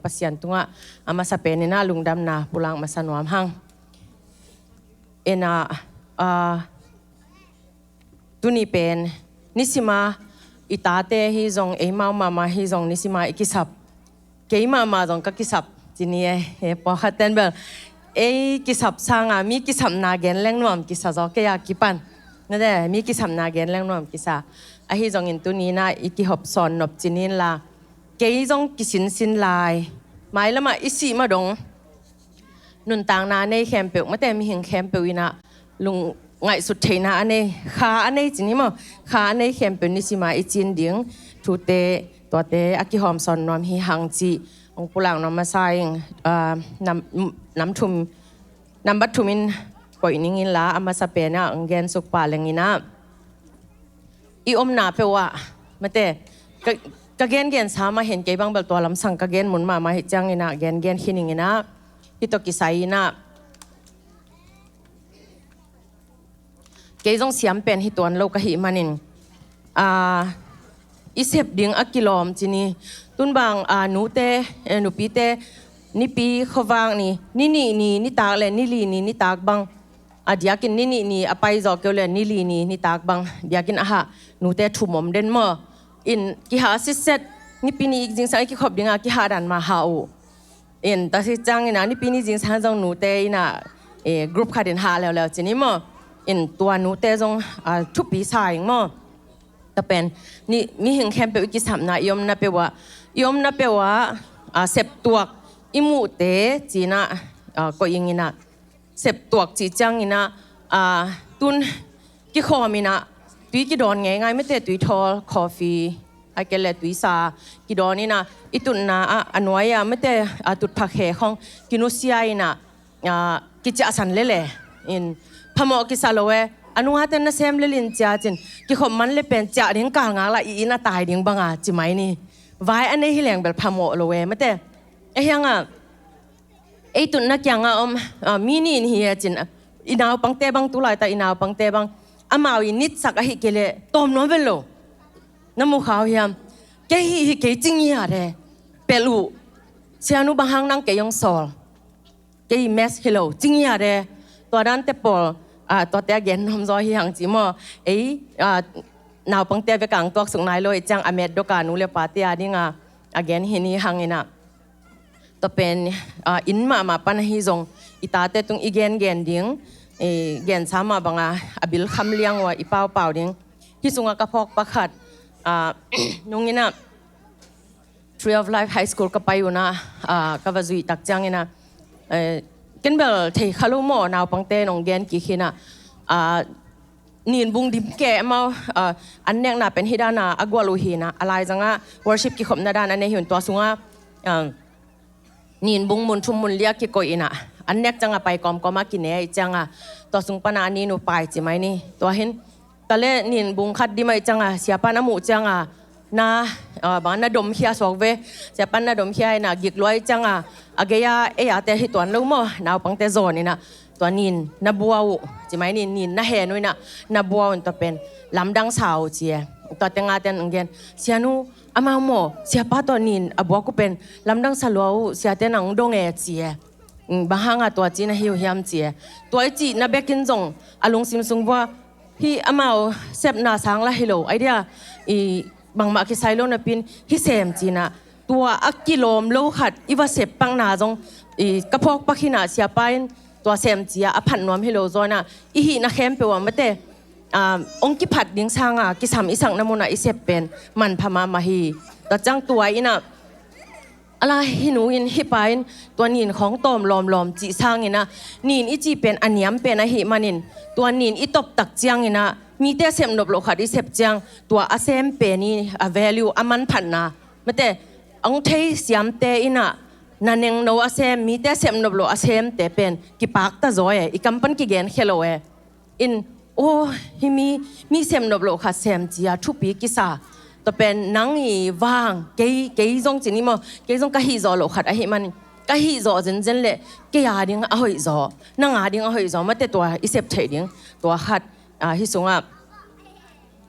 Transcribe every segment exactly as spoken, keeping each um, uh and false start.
Pasian tungah a masa pen in ah lungdamna pulak masa nuam hang. In ah, ah, tuni pen nisima i tate hi zong, eimau mahmah hi zong nisima i kisap. Kei mahmah zong ka kisap ci ni e, he pawlkhat ten bel ei kisap sanga mi kisapna gen leng nuam kisa zaw kei a kipan. Nade, mi kisapna gen leng nuam kisa. Ahi zongin tuni in ah i kihop sawn nop ci ni in la, kei zong kisinsin lai. Mailamah i sih ma dong nuntakna a nei khempeuh, mate mihing khempeuh in ah lung ngaihsut theihna a nei, kha a nei ci ni maw, kha a nei khempeuh nisima i cin ding thute, tuate a kihawm sawn nuam hi hang cih hong pulak nuam masa ing. Ah, nam, nam thum, nambat thum in koih ning in la, a masa pen ah hong gen suk pah leng in ah, i omna peuh ah, mate, ka, ka gengen sa mah hen, kei bang bel tua lamsang ka gen mun mahmah hi ciangin ah gengen hi ning in ah, hi tawh kisai in ah, kei zong siam pen hi tuan lo ka hih manin, ah, i sep ding a kilawm ci ni. Tun bang, ah, nute, eh, nupite, nipi khuavak ni, ni nih ni nitak le ni li ni nitak bang, a diakin ni nih ni a pai zawh keu le ni li ni nitak bang diakin a hah nute thum om den maw. In kihah sitset, nipi ni zingsang i kikhop dinga kihah dan mah hah uh. In tua hi ciangin ah nipi ni zingsang zong nute in ah, eh, group khat in hah leuleu ci ni maw. In tua nute zong, ah, thupi sa ing maw. Tua pen ni, mihing khempeuh i kisapna, i omna peuh ah, i omna peuh ah, ah, septuak i muhte ci in ah, ah, koih ing in ah, septuak cih ciangin ah, ah, tun kikhawm in ah tui kidawn ngeingai, mate, tui thawl, coffee, a kei le tui sa kidawn in ah, i tutna ah, a nuai ah, mate, a tutphah khe khong kinusia in ah, ah, kiciahsan lele in phamawh kisa lo e. A nungate nasem lelin cia cin kikhop man le pen ciah ding kal ngak la, i inn a tai ding banga ci mai ni. Vai a nei hi leng bel phamawh lo e, mate. Ahi hang ah ei tutna kiangah om, ah, mi nih in hi e cin, ah, i naupangte bang, tu laitak i naupangte bang, amau i nitsak ahi kei leh tawm nuam vet lo. Na mu kha uh hiam? Kei hih hi kei ci ngiat e. Pelh uh. Sianu, bang hang nang kei hong sawl? Kei mess hi lo ci ngiat e. Tua dante pawl, ah, tuate a gen nuam zaw hi hang ci maw. Ei, ah, naupangte a vekang tuaksuk nai lo i ciang a met dok a nu le pate a dinga a gen hi ni hang in ah. Tua pen, ah, inn mahmah pan ahi zong i tate tung i gengen ding, i gensa mah banga a bil kham liang uh a i paupau ding. Hih sungah ka phawk pakhat, ah, nung in ah Tree of Life High School ka pai un ah, ah, ka va zuih tak ciangin ah, eh, ken bel thei kha lo maw, naupangte nong gen kik hi in ah, ah, Ninbung dim kei amau, ah, an nekna pen hih dana a gual uh hi in ah, a laizangah worship kikhopna dan a nei hi un, tua sungah, ah, ninbung mun thum mun li a kikoih in ah, an nek ciangah pai kawmkawm a kine i ciangah, tua sung pana a nin uh pai ci mai ni. Tua hin, ta le ninbung khat dim a i ciangah, siapan a muh ciangah, na, ah, bang na domkhia suak ve. Siapan na domkhia in ah, gik lua i ciangah, a gei-a ei ate hi tuan lo maw, naupangte zawn in ah, tua nin na bua uh, ci mai ni, nin na hen uh in ah, na bua uh in tua pen lamdang sa uh ci e. Tua tengah ten ang gen, sianu, amau maw, siapa tawh nin a buak uh pen lamdang sa lua uh, siate nang dong e ci e. Mm, bang hanga tua ci na hi uh hiam ci e. Tua i cih na bekin zong a lungsim sung vua, hih amau sepna sang la hi lo, idea i bangmah kisai lo napi in hih sem ci in ah, tua a kilawm lo khat i va sep pakna zong i ka phawk pak hi in ah, siapa in tua sem ci a a phat nuam hi lo zaw in ah, i hihna khempeuh ah mate, ah, hong kiphat ding sanga kisam i sakna munah i sep pen manpha mahmah hi. Tua ciang tua in ah, a la hi nu in, hih pa in tua nin khawng tawm lawmlawm cih sangin ah, nin i cih pen a niam pen ahih manin, tua nin i tawp tak ciangin ah, mite a sep nop loh khat i sep ciang, tua a sem pen i a value, a manphatna, mate, hong thei siamte in ah, na nengno a sem, mite a sep nop loh a semte pen kipakta zaw e, i kam pan kigenkhia lo e. In, aw, hih mi, mi sem nop loh khat sem ci a thupi kisa. Tua pen nang i vang, kei, kei zong ci ni maw, kei zong ka hih zawh loh khat ahih manin, ka hih zawh zenzen leh kei a ding a hoih zaw, nang a ding a hoih zaw, mate, tua i sep theih ding. Tua khat, ah, hih sungah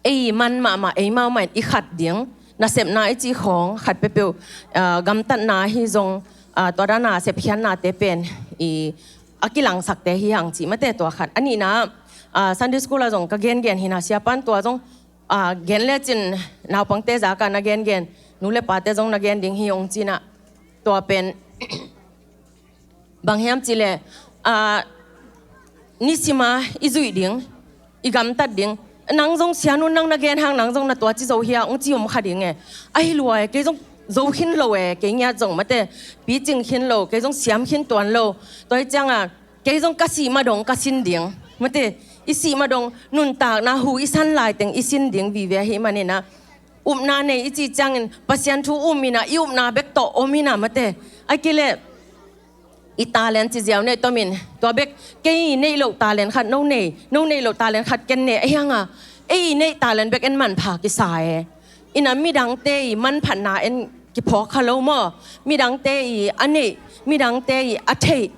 ei man mahmah, eimau mah in i khat ding, nasepna i cih khawng khat peuhpeuh, ah, gamtatna hi zong, ah, tua dana sepkhiatnate pen i a kilangsakte hi hang cih mate tua khat. A nihna, ah, Sunday school ah zong ka gengen hi na, siapan tua zong, ah, gen lecin naupangte zaka na gengen, nu le pate zong na gen ding hi ong ci na, tua pen bang hiam cih leh, ah, nisima i zuih ding, i gamtat ding. Nang zong sianu nang na gen hang, nang zong na tua ci zo hia, ong ci om kha ding e. Ahi lua e, kei zong zo khin lo e, kei ngiat zong mate, picing khin lo, kei zong siam khin tuan lo. Tua hi cianga, kei zong ka sih ma dong ka sin ding. Mate, i sih ma dong, nuntakna hu i san laiteng i sin ding vive ahi manina. Upna nei i cih ciangin, Pasian thu um ina, i upna bek tawh om ina mate. A kile, i talent ci ziau nei tomin, tua bek, kei i neih loh talent khat no nei, no neih loh talent khat ken nei, ahi hanga, ei i neih talent bek en manpha kisa e. Ina midangte i manphatna en kiphawk kha lo maw, midangte i a neih, midangte i a theih,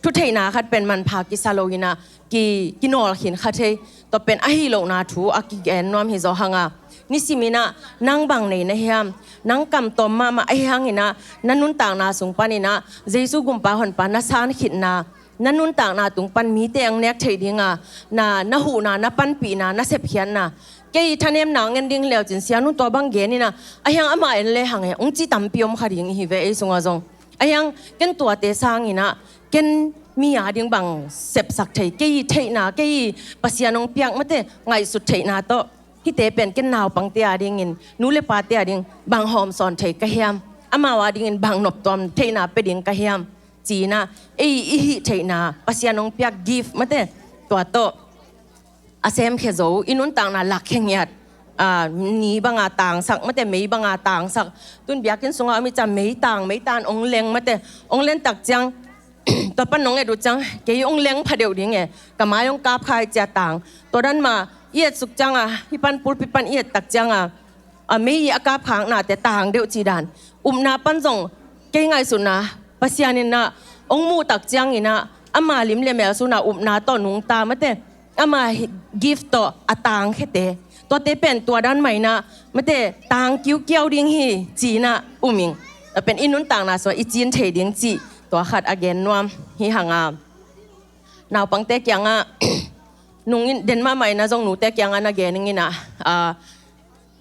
thutheihna khat pen manpha kisa lo ina, ki, kinawl khin kha thei. Tua pen ahi lohna thu a kigen nuam hi zaw hanga. Nisim ina, nang bang nei na hiam, nang kam tawm mahmah ahi hang ina, na nuntakna sung pan ina, Jesu gumpa honpa na san khitna, na nuntakna tung pan mite ang nek thei dinga, na, na huhna, na panpihna, na sepkhiatna. Kei thanemna ngen ding leucin sianu tua bang gen ina, ahi hang ama en le hang e, ong ci tampi om kha ding hi ve ei sunga zong. Ahi hang, ken tuate sang ina, ken mi a ding bang sepsak thei, kei theihna, kei Pasian ong piak mate, ngaihsut theihna tawh. Hite pen ken naupangte a dingin, nu le pate a ding, bang hawm sawn thei ka hiam. Amau a dingin bang noptuam theihna pe ding ka hiam. Ci ina, ei i hih theihna, Pasian ong piak gift mate, tua tawh. A semkhia zo, i nuntakna lakkhia ngiat, ah, ni banga tangsak, mate mei banga tangsak. Tun biakinn sunga om i ca mei tang, mei tan ong leng mate, ong len tak ciang, tua pan nong et uh ciang, kei ong leng pha deuh ding e, ka mai ong kap khai cia tang. Tua dan ma, i et suk cianga, hi pan pulpit pan i et tak cianga, a mei i a kap khaknate tang deuh ci dan. Upna pan zong, kei ngaihsutna, Pasian ina, ong muh tak ciang ina, ama lim le mel suna upna tawh nungta mate, ama hi-, gift tawh a tang khete. Tuate pen tua dan ma ina, mate tang kiukiau ding hi, ci ina um ing. Tua pen i nuntakna sua i cin thei ding ci, tua khat a gen nuam hi hanga. Naupangte kianga, nungin den mahmah ina zong nute kianga na gen ing ina, ah,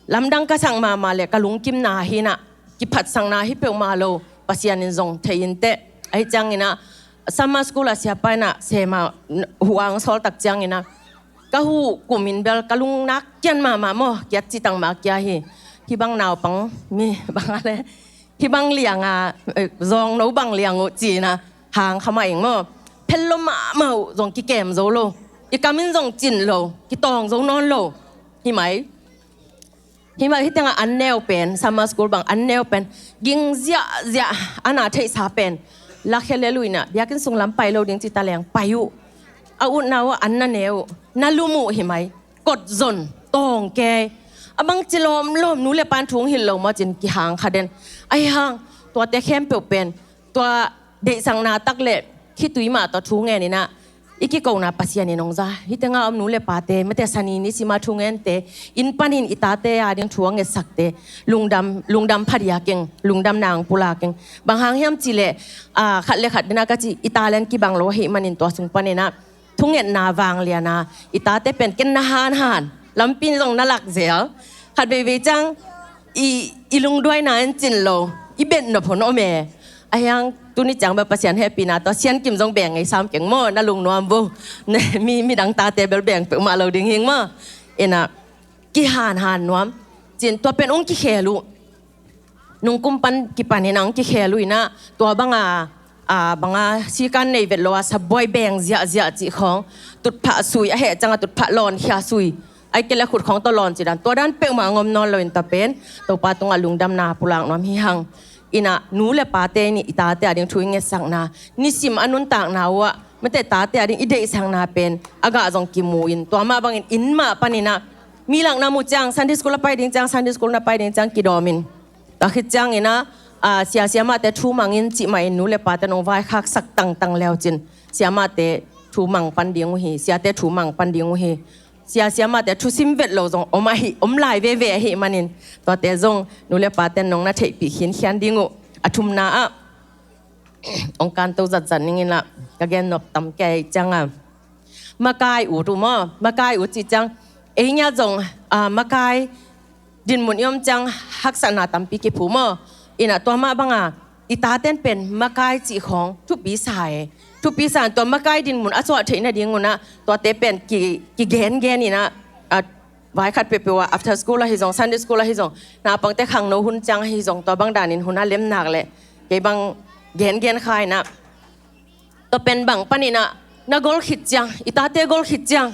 lamdang ka sak mahmah le ka lungkimna hi ina, kiphatsakna hi peuhmah lo, Pasian in zong thei inteh. Ahi ciang ina, summer school a siapa ina, sema, huang sawl tak ciang ina, ka hu kumin bel ka lungnak kian mahmah maw, kiat citang mah kia hi. Hi bang naupang, mi bang a le, hi bang lianga, eh, zawng no bang liang uh ci ina, hang kha mah ing maw. Phello mahmah uh, zong kikem zo lo. I kamin zong cin lo, kitawng zo nawn lo. Hi mai. Hi mai, hi tengah an neu pen, summer school bang an neu pen. Ging ziahziah, ana theihsa pen. Lakhia le luina, biakinn sung lam pai lo ding ci ta leng, pai uh. A utna uh, an na ne uh. Na lum uh hi mai. Kot zon, tawng kei. A bang ci lawmlawm, nu le pan thu ong hilh lo maw cin kihang kha den. Ahi hang, tuate khempeuh pen, tua deihsakna tak le khitui mah tawh thu ngen ina, i kikona Pasian in ong za. Hi tenga om nu le pate, mate sani nisima thu ngente, inn panin i tate a ding thu a ngetsakte, lungdam, lungdam pha dia keng, lungdam nang pula keng. Bang hang hiam ci le, ah, khat le khat dena ka ci, i talent kibang lo ahi manin tua sung pan ina, thungetna vangliana, i tate pen ken na hanhan, lampi zong na lak zel. Khat veivei ciang, i, i lungduaina in cin lo, i bet nop hon om e. Ahi hang, tuni ciang bel Pasian hehpihna tawh, Sian Kim zong beng ngei sam keng maw, na lungnuam vo. Ne, mi, midang tate bel beng peuhmah lo ding hing maw. Ina, kihanhan nuam. Cin tua pen ong kikhel uh. Nungkum pan kipan ina ong kikhel uh ina, tua banga, ah, banga sikan nei vet lo a, sabuai beng ziahziah cih khawng, tutphah sui, a heh cianga tutphah lawnkhia sui, ai kei le khut khawng tawh lawn ci dan, tua dan peuhmah ngom nawn lo in ta pen, Topa tungah lungdamna pulak nuam hi hang. Ina, nu le pate nih i tate a ding thu i ngetsakna, nisim a nuntakna uh ah, mate tate a ding i deihsakna pen, a gah zong kimu in, tua mah bangin inn mah pan ina, mi lak na mu ciang, Sunday school a pai ding ciang, Sunday school na pai ding ciang, kidawm in. Tua khit ciang ina, ah, sia, siamahte thu mang in cih mah in nu le pate nong vaikhaksak tangtang leu cin. Siamahte thu mang pan ding uh hi, siate thu mang pan ding uh hi. sia siamahte thusim vet lo zong om ahi, om lai veve ahi manin, tuate zong nu le paten nong na theihpih khinkhian ding uh. A thumna ah, ong kanto zatzat ning in ah, ka gen nop tam kei ciang a, makai ut uh maw, makai ut cih ciang, ei nia zong, ah, makai dinmun i om ciang haksatna tampi kiphu maw. In ah tua mah bang a, i taten pen makai cih khawng thupi sa e. Thupi sa in tua makai dinmun a suah theih nading un ah, tuate pen ki, kigengen in ah, ah, vai khat peuhpeuh ah, after school ahi zong, Sunday school ahi zong, naupangte khangno hun ciang ahi zong, tua bang danin hun a lem nak leh, kei bang gengen kha in ah, tua pen bang panin ah, na gol khit ciang, i tate gol khit ciang,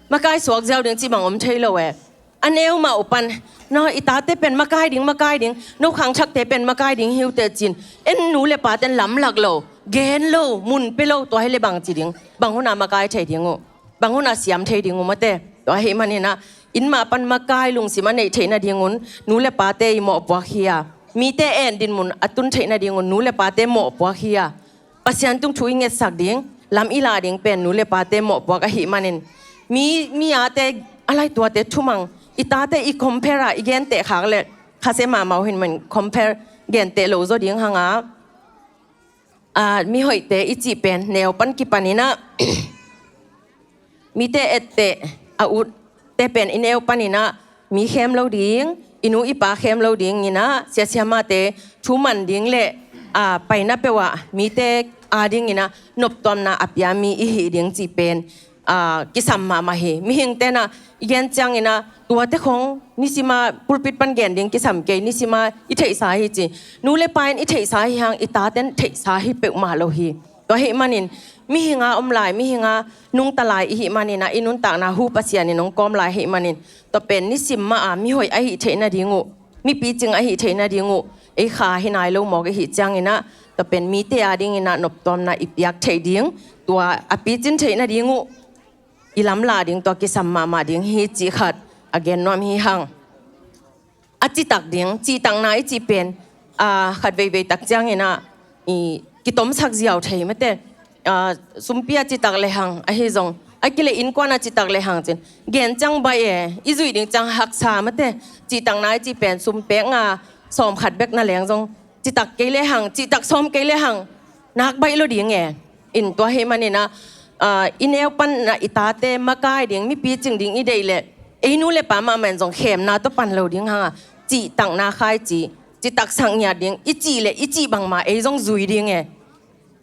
makai suak ziau ding cih bang om thei lo e. A neu mah uh pan, no, i tate pen makai ding, makai ding, no khangthakte pen makai ding hi uh teh ci-in, en nu le paten lamlak lo, gen lo, mun pia lo, tua hi leh bang ci ding, bang hun a makai thei ding uh, bang hun a siam thei ding uh maw te. Tua ahi manin ah, inn mah pan makai lungsim a neih theih nading un, nu le pate i mawhpuak hi a, mite en dinmun a tun theih nading un, nu le pate mawhpuak hi a, Pasian tung thu i ngetsak ding, lam i lah ding pen nu le pate mawhpuak ahi manin, mi, mi ate a lai tuate thumang, i tate i compare a, i genteh khak leh, khasia mahmah uh hi manin compare genteh lo zaw ding hang a, ah, mihoihte i cih pen neu pan kipan in ah, mite etteh a utte pen i neu panin ah, mi khem lo ding, i nu i pa khem lo ding in ah, sia siamahte thu man ding le, ah, paina peuh ah mite ading in ah noptuamna a pia mi i hih ding cih pen, ah, kisam mahmah hi. Mihingte in ah i gen ciang in ah, tuate khawng nisim a pulpit pan gen ding kisam kei, nisim a i theihsa hi ci. Nu le pa in i theihsa hi hang, i taten theihsa hi peuhmah lo hi. Tua ahi manin, mihing a om lai, mihing a nungta lai i hih manin ah, i nuntakna hu Pasian in hong kawm lai ahi manin, tua pen nisim mah a mihoih ahi theih nading uh, mi picing ahi theih nading uh, ei kha hi nai lo mawk i hih ciang in ah, tua pen mite ading in ah noptuamna i piak theih ding, tua a picin theih nading uh i lamlah ding, tua kisam mahmah ding hi cih khat a gen nuam hi hang. A citak ding, cihtakna i cih pen, ah, khat veivei tak ciang in ah, i kitomsak ziau thei maw te. Ah, sumpi a citak lehang, ahi zong, a kileh innkuan a citak lehang ci-in, gen ciang baih e, i zuih ding ciang haksa maw te. Cihtakna i cih pen, sum pek nga, sawm khat bek na leng zong, citak kei lehang, cihtak sawm kei lehang, nak baih lo ding e. In tua ahi manin ah, ah, i neu pan in ah i tate makai ding, mi picing ding i deih leh, ei nu le pa mahmah in zong khemna tawh pan lo ding hang a, cihtakna khai ci, citak sak ngiat ding, i cih leh i cih bangmah ei zong zui ding e.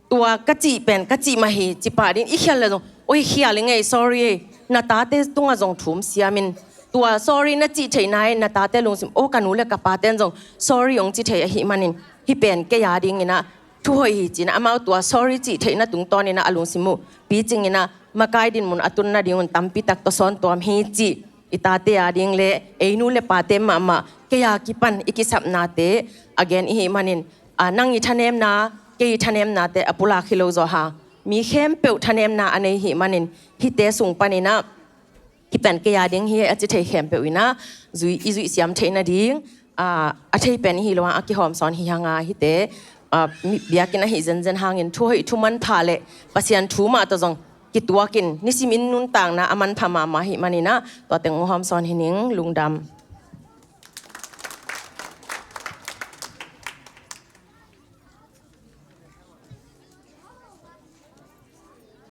Tua ka cih pen ka cih mah hi, ci pah ding, i khial leh zong, oi, khial ing ei, sorry ei, na tate tungah zong thum siam in. Tua sorry na cih theihna in na tate lungsim, o, ka nu le ka paten zong sorry hong ci thei ahi manin, hih pen kei ading in ah thu hoih hi ci-in ah, amau tua sorry cih theihna tungtawn in ah a lungsim uh picing in ah, makai dinmun a tun nading un tampi tak tawsawn tuam hi cih, i tate ading le ei nu le pate mahmah, kei a kipan i kisapnate a gen i hih manin, ah, nang i thanemna, kei i thanemnate a pulak hi lo zaw hang, mi khempeuh thanemna a nei i hih manin, hihte sung panin ah, hih pen kei ading hi a ci thei khempeuh in ah, zui, i zuih siam theih nading, ah, a thei pen i hi lo hang, a kihawm sawn hi hang a, hihte, ah, mi, biakinn ahi zenzen hangin, thu hoih thu manpha le Pasian thu mah tawh zong kituak in, nisim in nuntakna a manpha mahmah ahi manin ah, tua teng hong hawm sawn hi ning. Lungdam.